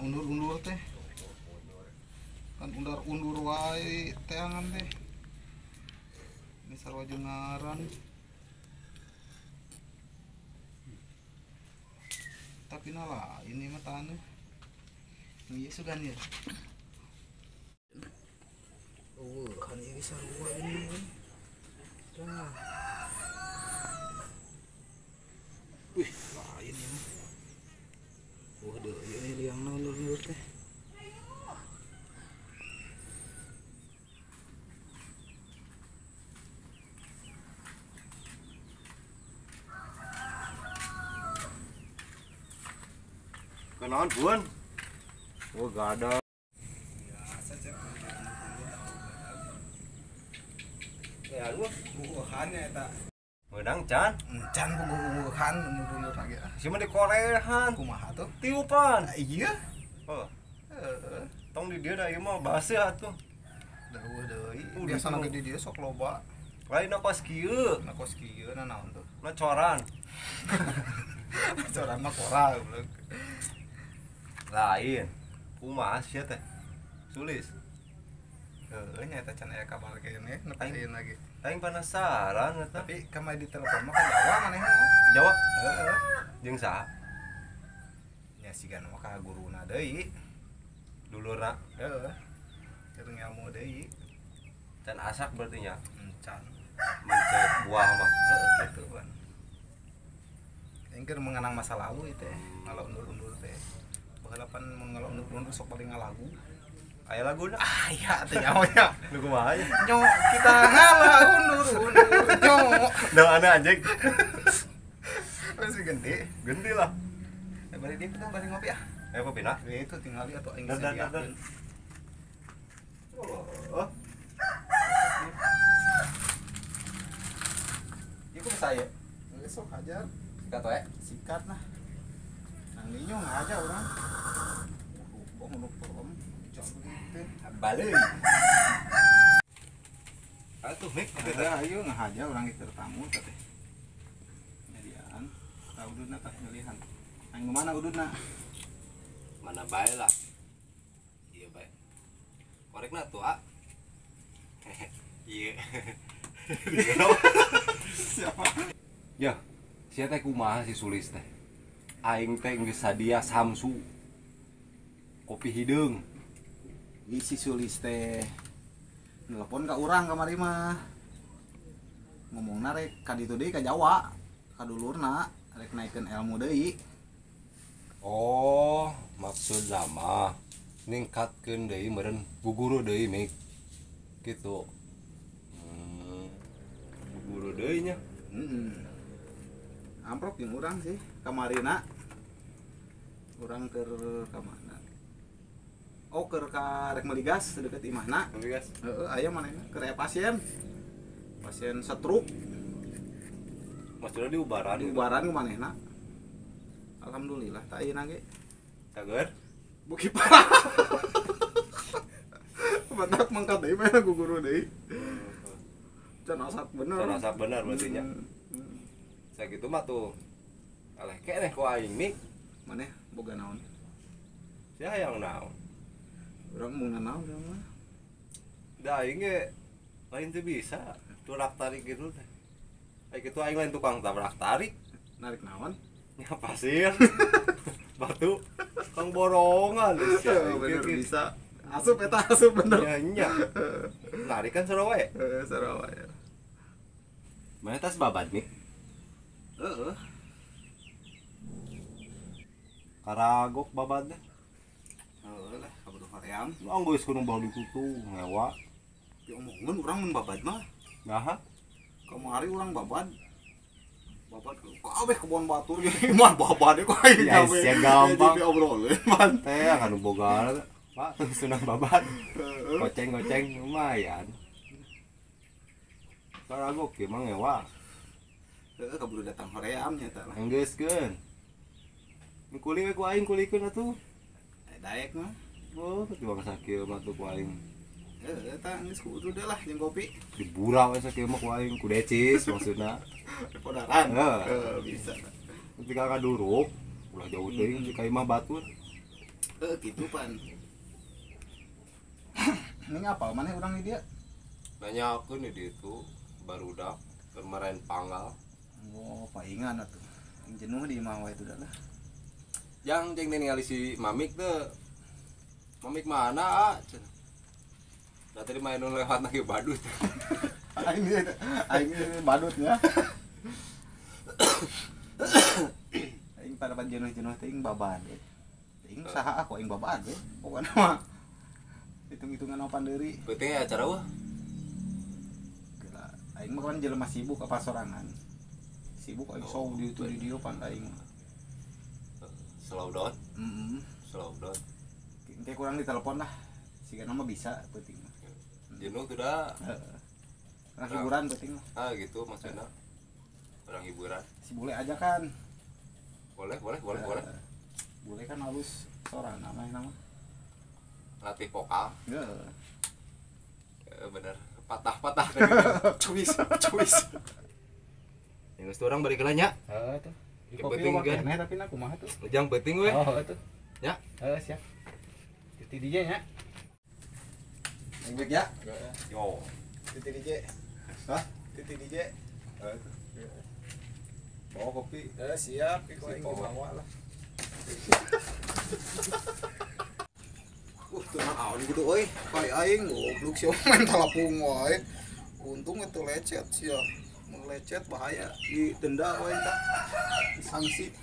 Undur-undur teh. Kan undar-undur wae teangan teh. Ini sarua jeung ngaran. Tapi nala ini mah taneuh. Ieu sugan ieu. Oh, kan ini sarua ini. Dah. Wih, lain ini. Wah, deh, ini liangna undur-undur teh. Kenaon, Bun? Oh, gak ada. Biasa, Cep. Ya, lu buuhan ya eta. Meunang can? Can buuhan undur-undur lagi. Si mah dikorehan. Kumaha tuh? Tiupan. Iya. Oh. Heeh. Tong di dieu da ieu mah baseuh atuh. Deueuh deui. Biasana ge di dieu sok loba. Lain na kos kieu. Na kos kieu na naon tuh? Na coran. Coran mah koral goblok. Lain. Kumaha sia teh? Sulis. Heeh, nya eta can aya kabar keneh nepi lagi. Aing penasaran eta. Tapi kamari di telepon mah ka Jawa manehna. Jawa? Heeh. Jeung saha? Nya siga mah ka guruna deui. Dulurna. Heeh. Keur ngelmu deui. Can asak berarti nya. Can. Mencet buah mah. Heeh kitu pan. Aing keur mengenang masa lalu ieu teh, ngala undur-undur teh. Baheula pan mun ngala undur-undur sok paling ngalagu. Aya laguna? Ah iya teh nyaho nya. Nu kumaha nya? Nyo kita ngala undur-undur nyo. Da aneh anjing. Wes gede. Gede lah. Bari dia kita bari ngopi ah. Ayo kopi nah. Itu tinggal atuh aing sediakeun. Oh. Ieu kumaha saya? Geus sok hajar. Sikat we. Sikat nah. Nang ninyo ngaja urang. Oh, ngono pelem. Balik. Atuh mik teh. Ayo ngahaja urang ge tamu teh. Nyadian. Tah ududna tah nyelihan. Aing mana ududna? Mana bae lah. Ieu bae. Korekna tuh, ah. Ieu. Siapa? Ya, sia teh kumaha si Sulis teh? Aing teh geus sadia Samsu. Kopi hideung. Si Sulis teh nelpon ka urang kamari mah. Ngomongna rek ka ditu deui ka Jawa, ka dulurna rek naikeun ilmu deui. Oh, maksud lama ningkatkeun deui meureun guguru deui mik. Kitu. Guguru deui nya. Heeh. Amprok jeung urang sih kamarina. Urang keur ka mana? Oh, keur ka rek meuli gas deket imahna. Meuli gas. Heeh, aya manehna keur aya pasien. Pasien stroke. Maksudna diubaran. Diubaran ku manehna. Alhamdulillah tak ayeuna ge. Cager. Buki parah. Batak mangkat deui mah guguru deui. Can asak bener. Can asak bener berarti nya. Sakitu mah tuh. Aleh keneh ku aing mik. Maneh boga naon? Sia hayang naon? Urang mau naon urang mah. Da aing ge lain teu bisa turak tarik gitu teh. Ai kitu aing lain tukang tabrak tarik. Narik naon? Nya pasir. Batu kang borongan sia. Bener bisa. Asup eta asup bener. Nya nya. Narik kan sarua we. Heeh, sarua we. Mana tas babad nih? Heeh. Karagok babad teh. Heeh lah, kaburu hoream. Lu geus kudu balik tuh ngewa. Diomongeun urang mun babad mah. Naha? Kamari urang babad. Babad kabeh kebon batur ge mah babad ku aing kabeh. Ya gampang. Jadi obrolin man. Teh anu boga Pak sunah babad. Goceng-goceng lumayan. Karagok ge mah ngewa. Heeh, kaburu datang hoream nya eta lah. Enggeuskeun. Kuli we ku aing kulikeun atuh. Daek mah. Oh, juang sakieu mah tuh ku aing. Heeh, eta geus kudu deui lah jeung kopi. Dibura we sakieu mah ku aing ku decis maksudna. Podaran. Heeh, bisa. Ketika kaduruk, ulah jauh teuing ka imah batur. Gitu pan. Ini ngapal maneh urang di dia? Nanyakeun di dieu tuh barudak kemarin panggal. Oh, paingan atuh. Jenuh di imah wae itu dah lah. Jang jeung ningali si Mamik teu. Mamik mana, ah? Cenah. Da tadi main nu lewat lagi badut. Aing aing badutnya. Aing pada jenuh-jenuh teh aing babad. Aing saha aku aing babad we. Pokona mah hitung-hitungan opan deuri. Penting acara wah. Gila, aing mah kan jelema sibuk apa sorangan. Sibuk aing show di itu di dieu pan aing. Slow down. Heeh. Slow down. Engke kurang ditelepon lah. Sigana mah bisa penting mah. Jenuh tuh dah. Heeh. Orang hiburan penting lah. Ah gitu maksudnya. Orang hiburan. Si bule aja kan. Boleh, boleh, boleh, boleh. Bule kan halus sorang namanya nama. Latih vokal. Heeh. Bener. Patah-patah tadi. Cuis, cuis. Yang geus orang balik heula nya. Heeh tuh. Di Yang kopi penting mah kan. keneh tapi na kumaha tuh. Jang penting we. Oh, tuh. Ya. Heeh, siap. Titi DJ nya. Yang baik ya. Yo. Titi DJ. Hah? Titi DJ. Heeh. Bawa kopi. Siap, iko aing dibawa lah. Tuh naon gitu euy. Kai aing goblok sia main talapung wae. Untung itu lecet sia. Mun lecet bahaya, didenda wae tah. Disanksi.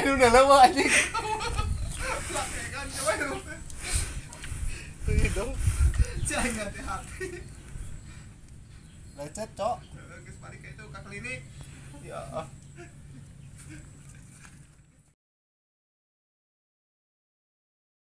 Udah lama anjing. Lakekan coba itu. Tuh cai hati-hati. Lecet, cok. Geus balik itu ka klinik. Ya.